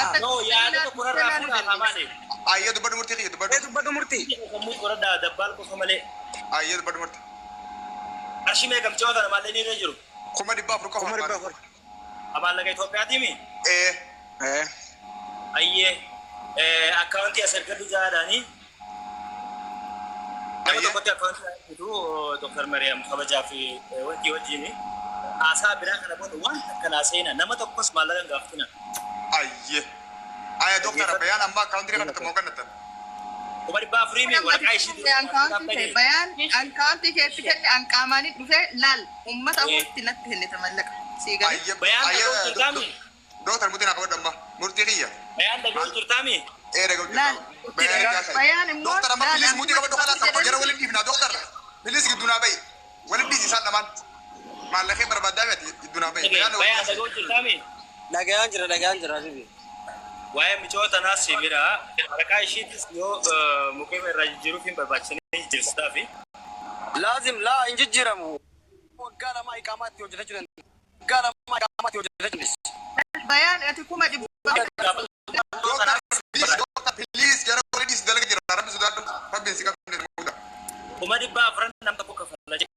Akkaataa No, yaada tokko irraa fuudhaa maali? Ayyee, dubbadhu murtii kiyya, dubbadhu. Ee, dubbadhu murtii. Sammuu qoradhaa dabbaal qofa malee. Ayyee, dubbadhu murtii. Qarshii meeqa michoo tana maallee irra jiru? 400,000 qofa. 400,000. Maallaqa Itoophiyaatiimi? Ee. Ee. Ayyee, akkaawuntii as ergadhu jahaadhaanii. Nama tokkotti akkaawuntii argitu Dr. Mariam kabajaa fi wanti wajjini. Haasaa biraa kana booda waan takka seenaa nama tokkos maallaqa hin gaafatina. Ayyee. Ayya, Doktar, bayaan amma akkaawuntii kanatti moo kannattan? 400,000 waraqaa ishii Akkaawuntii bayaan akkaawuntii keetti kenne, an qaamaanii dhufee laal uummata afuutti natti kennite mallaqa. Sii galee. Ayyee. Bayaan Ayyee. dhaga'uu turtaami? Doktar, murtii naa qabadhu amma. Murtii kiyya. Bayaan dhaga'uu turtaami? Ee, dhaga'u. Laal. Bayaan immoo Doktar, amma laal please murtii qabadhu kalaas amma jara waliin dhiifnaa, Doktar. Please, gidduu naa bahi. Waliin dhiisi isaan lamaan. Maallaqee barbaadaa miti, gidduu naa bahi. Bayaan dhaga'uu turtaami? Dhagayaan jira, dhagayaan jira, Habibi. Waa'ee michoo tanaas bira waraqaa ishiitis yoo mukkeen irraa jijjiiruuf hin barbaachisanii jijjiirsitaa fi Laazim laa hin jijjiiramu. Waggaa 2 iqaamaatti hojjetachuu dandeessi. Waggaa 2 iqaamaatti hojjetachuu dandeessi. Bayaan ati 100,000. Doktar, please, doktar, please, jara waliin dhiisi, dalaga jira. Rabbi sodaadhu. Rabbiin si qabne muuda. 400,000 nam tokko kafala jedhe.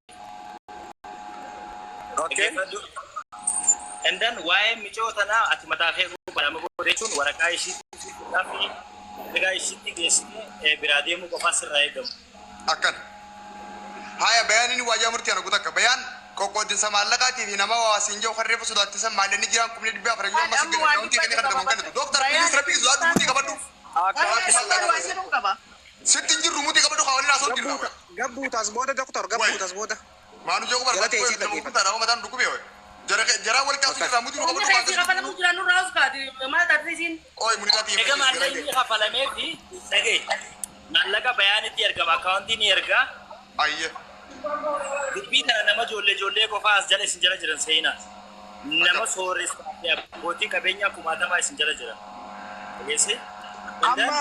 Okay. And then waa'ee micoo tanaa ati mataa kee badama booda jechuun waraqaa ishiitti fi waraqaa ishiitti geessitee biraa deemuu qofaa sirraa eegamu. Akkan. Haya, bayaan inni waajjira murtii ana guutakka. Bayaan qoqqoodinsa maallaqaatii fi nama waa siin jiru kan reefu sodaachisan maallaqni jiraan 400,000 yoo amma si Amma waan akkaawuntii kennee kan dubbatu ta'u kennitu. Doktar, please, rabbi sodaadhu, murtii qabadhu. Bayaan waan jedhu qaba. Sitti hin jirru, murtii qabadhu, haa waliin haasa'u jirra. Gabbuutaas booda, doktor, gabbuutaas booda. Maanu jeequ Jala barbaadu teessee nama dhaggeeffata. guddaadha, mataan dhukkubee wayi. Jara wal kaasuu jirra, murtii Humna qabadhu. keessi kafalamuu jira nurraa us kaati. Maal taate isiin? Oy, munitaa. Egaa maallaqni kafalamee fi dhagaye maallaqa bayaanitti ergama, akkaawuntii ni ergaa. Ayyee. Dubbii kana nama ijoollee ijoollee qofaa as jala isin jala jiran seenaa. Nama sooressaa fi abbootii qabeenyaa kumaatamaa isin jala jiran. Dhageesse? Amma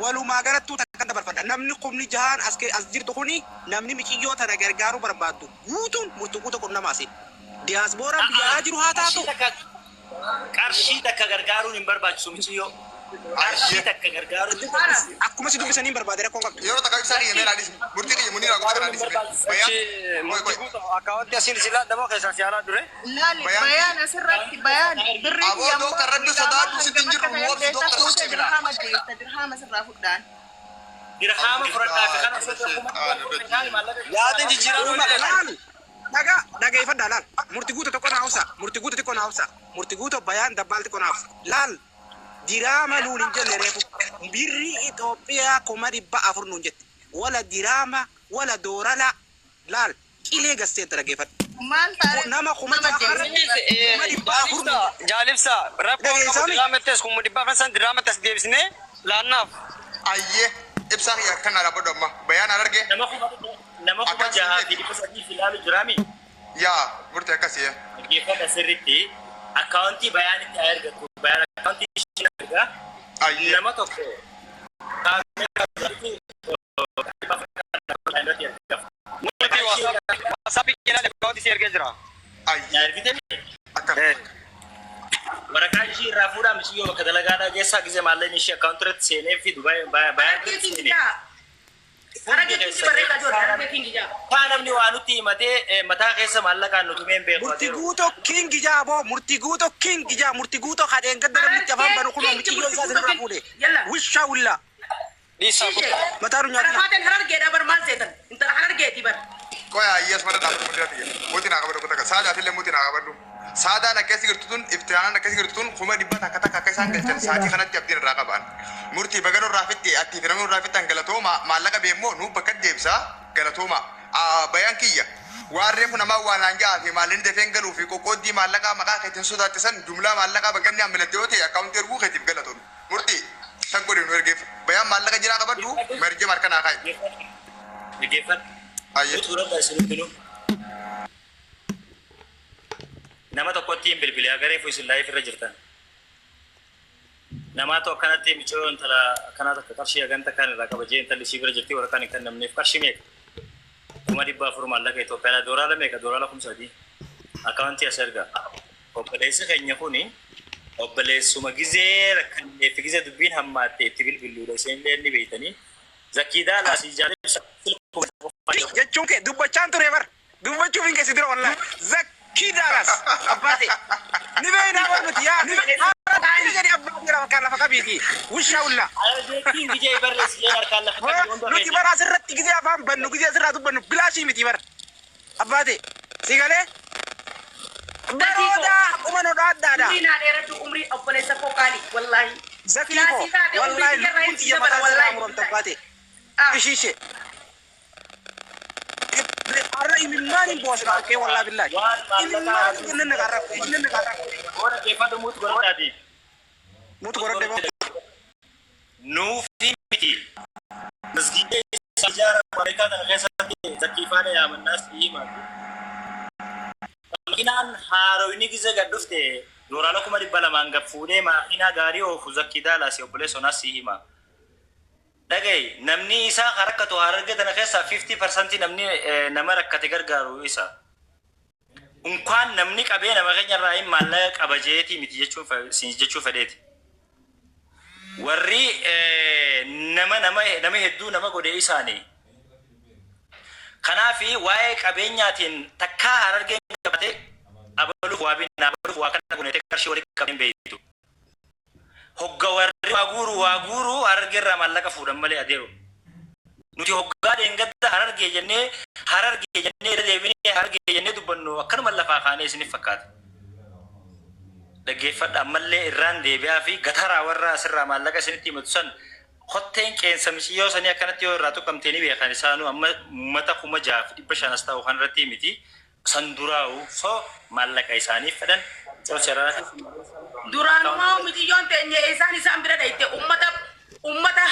walumaa galattuu takkan dabarfadha. Namni 6,000 as jirtu kuni, namni miciyyoo tana gargaaruu barbaaddu guutuun murtii guutuu qunnamaasi. Diyaaspooraan biyya alaa jiru haa taatu. Qarshii takka gargaaruun hin barbaachisu miciyyoo. Qarshii takka gargaaruun hin barbaachisu. Akkuma si dubbisaniin barbaade, rakkoon qabdu. Yeroo takka ibsaa kiyya meelaa dhisi. Murtii kiyya muniraa guutaa kanaa dhisi. Bayaan. Murtii guutuu akkaawwanti asiin si laadhamoo keessaa si alaa dure. Laali bayaan asirratti bayaan birrii. Aboo, doktar, rabbi sodaadhu, sitti hin jirru, nu obsi, doktar, sitti himna. Dirhaama deessa, dirhaama sirraa fudhaan. Dirhaama fudhadhaa fi kana osoo 400,000 maallaqa. Yaadni jijjiiramuu Uuma laal. Dhagaa dhageeffadhaa, laal. Murtii guutuu tokko naa obsa. Murtii guutuu xiqqoo naa obsa. Murtii guutuu bayaan dabbaal xiqqoo naa obsa. Laal. Diraama nuun hin jenne reefu. Birrii Itoophiyaa 400,000 nuun jette. Wala diraama wala doorala, laal, qilee gasseetta, dhaggeeffadhu. Maal taate? Nama 6,000 irratti 400,000 nuun jette. Jaalibsa rakkoo qabu. Dhageessaami? Diraamattis 400,000 san diraamattis deebisnee laannaaf. Ayyee. Ibsaa kiyya akkan naa dhaabbadhu amma. Bayaan aan arge. Nama 6,300 ilaalu jiraami. Yaa murtii akkasii. Dhaggeeffadha sirriitti. Akkaawuntii bayaanitti haa ergattu. Bayaan akkaawuntii ishee ergaa. Ayyee. Nama tokko kaameeraa irratti ergama. Murtii WhatsAppii keenyaa akkaawwanti si ergee jira. Ayyee. Ergite? Akkana. Waraqaa ishii irraa fuudhaa misiyyoo bakka dalagaadhaa geessaa, gisee maallaqni ishii akkaawuntii irratti seenee fi Dubaay bayaan Harargee irratti King seenee. jaa. Harargee King barreessaa jiru. Harargee King jaa. Kaa namni waa nutti himatee mataa keessa maallaqaan nu tumeen beeku. Murtii guutoo king jaa boo, murtii guutoo king jaa, murtii guutoo kadheen gadda namnichi afaan banu kunoo michiyyoo isaa sirraa fuudhe. Yalla. Wishaa willaa. Dhiisaa. Mataa nu nyaatina. Arafaateen harargeedha bar, maal seetan? Intala harargeeti bar. Qoya, ayyee, asuma dhaabbatu murtii kiyya. Muti naa qabadhu kutaa. Saadaatillee muti naa qabadhu. Saadaan akkasii jirtu tun, iftihaanaan akkasii jirtu tun, 100,000 takka akka isaan galchan sa'aatii kanatti abdiin irraa qaban. Murtii baga nurraa fitte, attii fi namni nurraa fittan galatooma, maallaqa beemmoo nuuf bakka deebisaa, galatooma. Bayaan kiyya. Waan reefu namaa waan naan ja'aa fi maallaqni dafeen galuu fi qoqqooddii maallaqaa maqaa keetiin sodaachisan jumlaa maallaqaa bakka inni hammilatte yoo ta'e akkaawuntii erguu keetiif galatoom. Murtii san godhi nu ergeef. Bayaan maallaqa jiraa qabadhu marjee marka naa kaa'i. Dhaggeeffadhu. Ayyee. Suuradha isin hundinuu. Nama tokkotti hin bilbile agareefu isin live irra jirtan. Namaatu akkanatti micoo intala akkanaa takka qarshii haganta kan irraa qaba jee, intalli ishii bira jirti, waraqaan hin kennamneef. Qarshii meeqa? 400,000 maallaqa Itoophiyaadha. Dooraala meeqa? Dooraala 3,000. Akkaawuntii as ergaa. Obboleessi keenya kuni obboleessuma gizee rakkannee fi gizee dubbiin hammaatte itti bilbiluudha. Isheen illee ni beeytanii. Zakkii Daalaas ijaalee Jechuun kee dubbachaan ture bar. Dubbachuuf hin keessi dura wallaahi. Zakkii Daalaas abbaate. Ni beeynaa bar nuti yaa. Haara jedhi abbaa jira bakka lafa qabiiti. Wushaa ullaa. Arabeetiin gijee barreessilee harkaan lafa qabii hunda Nuti bara asirratti gizee afaan bannu gizee asirraa dubbannu bilaashii miti bara. Abbaate si galee baroodaa haquma nu dhaaddaadha. Umrii naa dheeradhu umrii obboleessa koo qaali wallaahi. Zakii koo wallaahi lubbuun xiyya mataa sirraa muramte abbaate. Ishiishe. Har'a imimmaan hin boosna arkee wallaahi billaahi. Imimmaan hin jennee nagaa rakkoo. Booda keeffatu muut godhadhaati. Mutu godhadhe boo. Nuufi miti. Masgiida isaa ijaaramu Ameerikaa kana keessatti zakkii faana yaamannaas himaatu. Makiinaan haarooyni gizee gad dhufte doolaara 200,000 gad fuudhee maakinaa gaarii oofu Zakkii Daalaas obboleessoo naas si hima. Dhaga'i namni isaa ka rakkatu Harargee tana keessaa 50% namni nama rakkate gargaaru isa. Unkaan namni qabee nama keenya irraa hin maallaqa qaba jeetii miti jechuun siin jechuu fedheeti. Warri nama nama nama hedduu nama godhe isaani. Kanaafi waa'ee qabeenyaatiin takkaa Harargeen gabatee abaluuf waa binna abaluuf waa kana goonetee qarshii walitti qabeen beeytu. Hogga warri waa guuru waa guuru Harargee irraa maallaqa fuudhan malee adeero. Nuti hoggaa dheengadda Harargee jennee Harargee jennee irra deebinee Harargee jennee dubbannu akkanuma lafaa kaanee isiniif fakkaata. Dhaggeeffadha ammallee irraan deebi'aa fi gataraa warra asirraa maallaqa isinitti himatu san kotteen qeensa miciyyoo sanii akkanatti yoo irraa tuqamtee ni beekan isaanuu amma uummata 6,500 as ta'u kan irratti miti san duraa'u so maallaqa isaaniif fedhan seeranaatiif. Duraanumaa miciyyoon teenye isaan isaan bira dhayite ummata ummata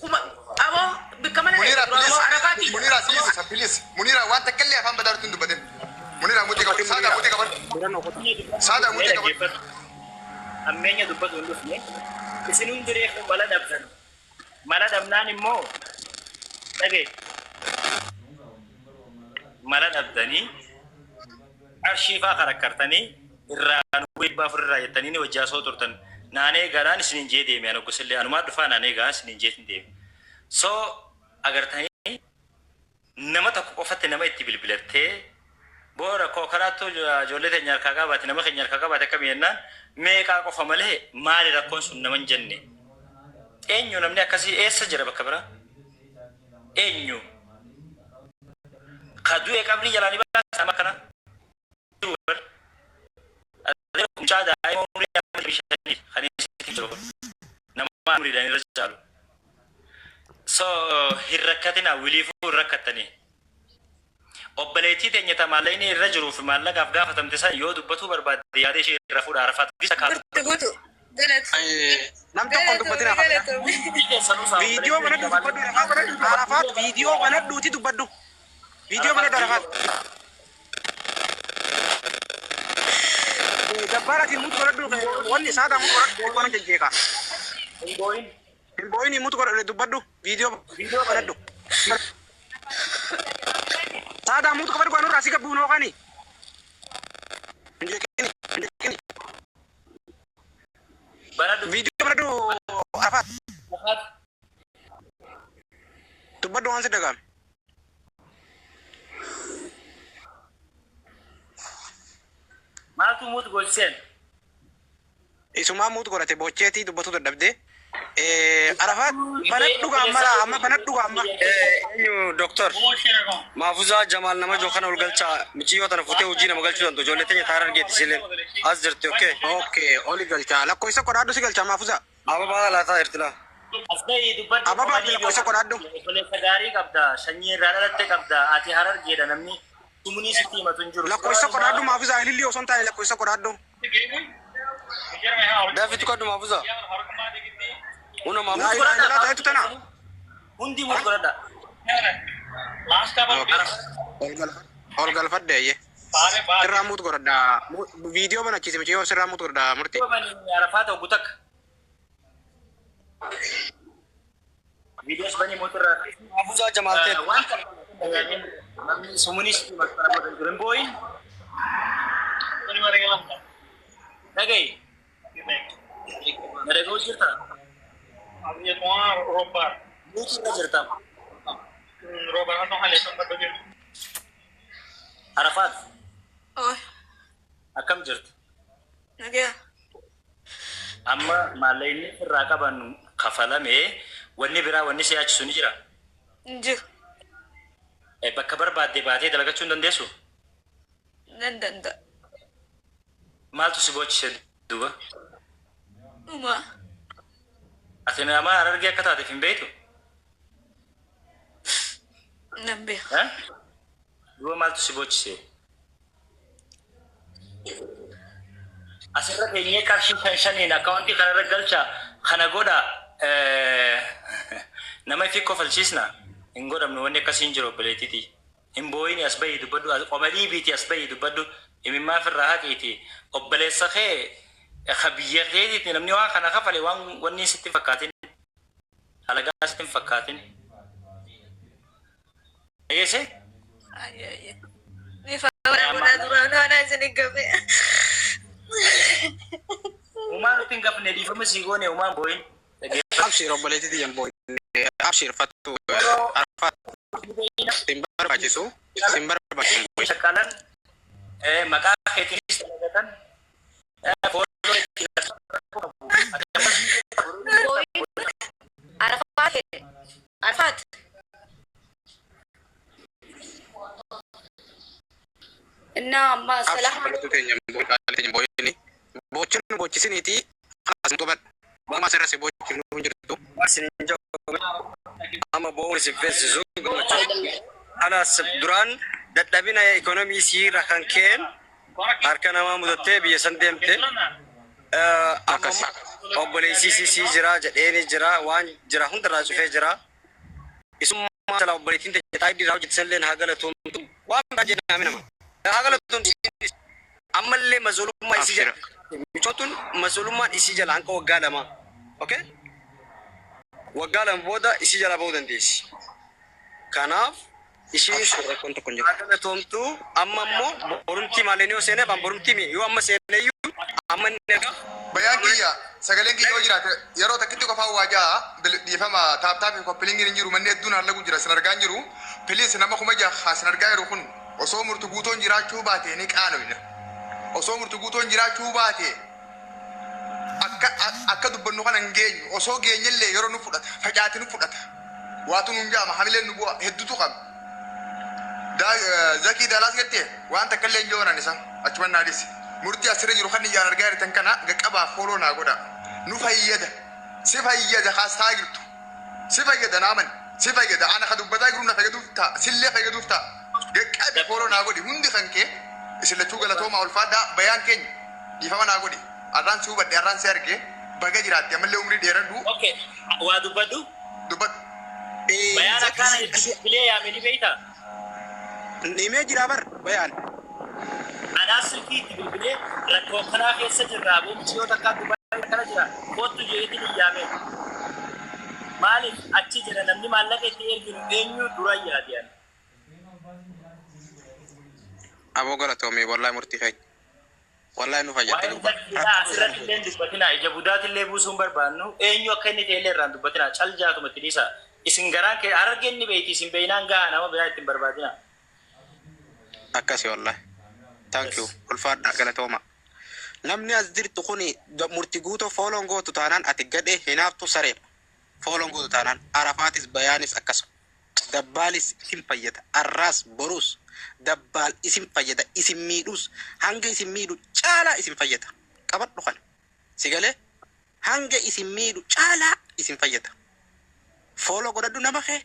kuma aboo bikka mana Munira dhayite please. duraanuu arafaati. Munira please please. Munira waan takka illee afaan badaartu hin dubbatin. Munira mutii qabadhu. Saada mutii qabadhu. Saada mutii qabadhu. Ammeenya dubbatu hin dhufne isin hundi reefu mala dhabdan. Mala dhabnaan immoo dhagaye mala dhabdanii qarshii faa karakkartanii irraa nu 400 irraa jettanii ni wajjaa soo turtan. Naanee garaan isinin jee deeme ani gosillee anumaa dhufaa naanee garaan isinin jeetin deeme. So agartanii nama tokko qofatti nama itti bilbilattee boora koo karaattuu ijoollee teenya harkaa qabaate nama keenya harkaa qabaate akkami jennaan meeqaa qofa malee maali rakkoon sun nama hin jenne. Eenyu namni akkasii eessa jira bakka biraa? Eenyu? Ka du'e qabrii jalaa ni baasa nama akkana. Mucaa daa'ima umurii 5 kan isitti jiru nama umriidhaan irra caalu. So hin rakkatinaa wiliifuu hin rakkattanii. Obboleettii teenya ta maallaqni irra jiruu fi maallaqaaf gaafatamte san yoo dubbatuu barbaadde yaada ishee irraa fuudha Arafaat gisa kaatu. Murti guutu. Galatu. Nam tokko hin dubbatin Arafaat. Viidiyoo banadhu dubbadhu Arafaat. Arafaat viidiyoo banadhuuti dubbadhu. Viidiyoo banadhu Arafaat. Dabbaaraatiin mutu godhadhu wanni saada mutu godhadhu waan jajjeeqa. Hin boo'in. Hin boo'in mutu godhadhu dubbadhu viidiyoo banadhu. Saada mutu qabadhu waan irraa si gabbuu nookani. Hin jeeqini hin jeeqini. Banadhu. Viidiyoo banadhu Arafaat. Dubbadhu waan si dagaame. Maaltu mutu gocheen? Isumaa mutu godhate bocheetii dubbatu dadhabdee. Arafaat banadhu gaamma laa amma banadhu gaamma. Eenyu doktor Maafuzaa Jamaal nama joo kana ol galchaa michiyyoo tana fuutee hojii nama galchuu dantu ijoollee teenya taara argeeti isilleen as jirti okee. Okay oli galchaa lakkoofsa qodaadhu si galchaa Maafuzaa. Ababaa laataa jirti laa. As gahii dubbadhu. Ababaa fi lakkoofsa qodaadhu. Obboleessa gaarii qabda. Sanyii irraa dhalatte qabda. Ati Harargeedha namni sumunii sitti himatu hin jiru. Lakkoofsa qodaadhu Maafuzaa ililli osoo hin taane lakkoofsa qodaadhu. Dafitu kadhu Maafuzaa. Una Laa Maafuzaa. ilaaha illallah ta'etu tana. Hundi mutu godhadha. Ol galfadhe eeyye. Sirraa mutu godhadha. Viidiyoo banachiise mucayyoo sirraa mutu godhadha murti. Arafaat oggu takka. Viidiyoos banii mutu irraa. Maafuzaa Jamaal ta'e. Waan namni sumunis sitti himatu kana booda hin jiru. Hin boo'in. Dhaga'i. Na dhaga'u jirta? Mute irra jirta. Arafaat. Oh, Akkam jirta? Nagaya. Amma maallaqni irraa qaban kafalamee, wanni biraa wanni si yaachisu ni jira? Hin jiru. Bakka barbaadde baatee dalagachuu hin dandeessu? Nan danda'a. Maaltu si boochise duuba? Dhuma. Ati nama Harargee akka taateef hin beektu? Nan beeka. Eh? Duuba maaltu si boochise? Asirra teenyee qarshii shan shaniin akkaawuntii kanarra galcha kana godha, nama ifi kofalchiisna hin godhamnu. Wanni akkasii hin jiru, obboleettiiti. Hin boo'ini, as bahii dubbadhu, qoma dhiibiiti, as bahii dubbadhu, imimmaa ofirraa haqiiti. Obboleessa kee ka biyya keetiiti namni waan kana kafale, waan wanni sitti hin fakkaatin, alagaa sitti hin fakkaatin. Dhageessee? Ayya ayya. Ni faana godhaa duraan haana isin hin gafe. Uumaan nutti hin gafne, dhiifama sii goone, uumaan boo'in. Dhaggeeffadhu. Abshir, obboleettii tiyyan boo'in. Abshir, fattu Arafat, sin barbaachisu, sin barbaachisu. Shakkalan maqaa keetiinis dalagatan, follow itti qabu. Arafaat. Arafaat. እና amma Abshir, ሰላም obboleettii teenya boo'in, qaalii teenya boo'in. Boochin boochisiniiti kanas dubbadhu. Waan asirra si boochifnu hin jirtu. Isin hin jedhu, amma bo'oon isin feesisu gammachuu. Anas duraan dadhabina ikonomii siirra kan ka'een harka namaa mudattee biyya san deemte. Amma obboleessi sii jira jedheeni jira, waan jira hundarraa cufee jira. Isummaa sala obboleettiin ta'e xaayidii irraa hojjete sanillee haa galatoomtu. Waan biraa jedhame nama. Haa galatoomtu, ammallee mazoolummaa isii jala. Michootun mazoolummaan isii jala hanga waggaa 2. Okay? Waggaa 2 booda isii jala bahuu dandeessi. Kanaaf ishiin Abshir, rakkoon tokko hin jiru. haa galatoomtu. Amma immoo borumtii maaleen yoo seeneef an borumtii mi yoo amma seeneyyuu amma inni erga. Bayaan kiyya, sagaleen kiyya yoo jiraate yeroo takkitti qofaa waajaa dhiifama. Tap tap fi copy linkiin hin jiru, manni hedduun hallagu jira, sin argaa hin jiru. Please, nama 6000 sin argaa jiru kun, osoo murti guutoon jiraachuu baate ni qaanoyna. Osoo murti guutoon jiraachuu baate akka dubbannu kana hin geenyu. Osoo geenyellee yeroo nu fudhata, facaati nu fudhata. Waatu nun jaama, hamileen nu bu'a hedduutu qaba. Zakii Daalaas gattee waan takka illee hin joonan isa achuman naadis. Murtii asirra jiru kan iyyaan argaa jirtan kana qaqqabaa, follow naa godha. Nu fayyada. Si fayyada, kaastaa jirtu. Si fayyada, naaman. Si fayyada. Ana ka dubbataa jiru na fayyaduuf ta'a. Sillee fayyaduuf ta'a. Qaqqabi, follow naa godhi. Hundi kan kee isin lachuu galatooma, ulfaadhaa. Bayaan keenya, dhiifama naa godhi. Arraan si hubadhe, arraan si arge, baga jiraatte, ammallee umrii dheeradhu. Okay, waa dubbadhu. Dubbadhu. Bayaan akkaana itti bilbilee yaame ni beektaa? Himee jira bar bayaan. Anaa silkii itti bilbilee, rakkoo kanaa keessa jirra, boomchi yoo takkaa Dubaay kana jira, kottu jeetiin hin yaame. Maaliif achi jira, namni maallaqa itti erginu eenyu dura yaade ani. Aboo galatoomii, wallahi murtii keenya. Wallahi nu fayyadde Waa'ee gurbaa. zakkiidhaa asirratti illee dubbatinaa, ija budaatillee buusuun barbaannu, eenyu akka inni ta'e illee irraan dubbatinaa, cal jaatumatti dhiisa. Isin garaan kee Harargeen ni beeyti, isin beeynaan gahaa, nama biraa ittiin barbaadina. Akkasi wallahi. Thank you. Ulfaadhaa, galatooma. Namni as jirtu kuni murti guutoo follow gootu taanaan ati gadhee hinaaftu sareedha. Follow gootu taanaan Arafaatis bayaanis akkasuma. Dabbaalis isin fayyada. Arraas boruus dabbaal isin fayyada. Isin miidhus hanga isin miidhu caalaa isin fayyada. Qabadhu kana. Si galee, hanga isin miidhu caalaa isin fayyada. Follow godhadhu nama kee,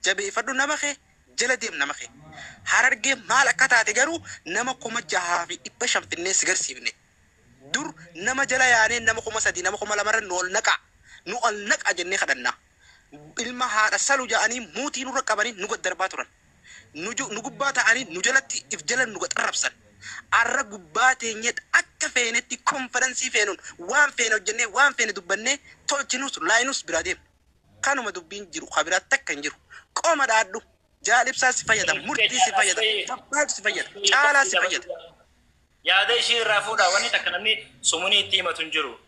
jabeeffadhu nama kee, jala deem nama kee. Harargee maal akka taate garuu nama 6500 finnee si garsiifne. Dur nama jala yaanee nama 3000, nama 2000rra nu ol naqaa. Nu ol naqaa jennee kadhannaa. Ilma haadha salu ja'anii muutii nurra qabanii nu gaddarbaa turan. Nu gubbaa ta'anii nu jalatti if jala nu gaxarrabsan. Arra gubbaa teenyeet akka feenetti konferansii feenuun waan feene hojjennee, waan feene dubbannee, tolchinus laayinus biraa deemna. Kanuma dubbiin jiru, kabiraa takka hin jiru. Qoma dhaadhu. Jaalibsaa si fayyada, murtii si fayyada, dabbaaltu si fayyada, caalaa si fayyada. Yaada ishii irraa fuudhaa wanni takka namni sumunii itti himatu hin jiru.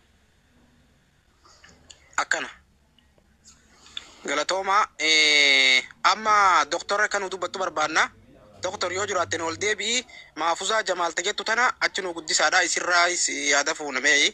Akkana. Galatooma amma doktorra kan nu dubbattu barbaanna. Doktor yoo jiraatten ol deebi'i Maafuzaa Jamaal jettu tana achi nu guddisaadha isirraa yaada fuunamee.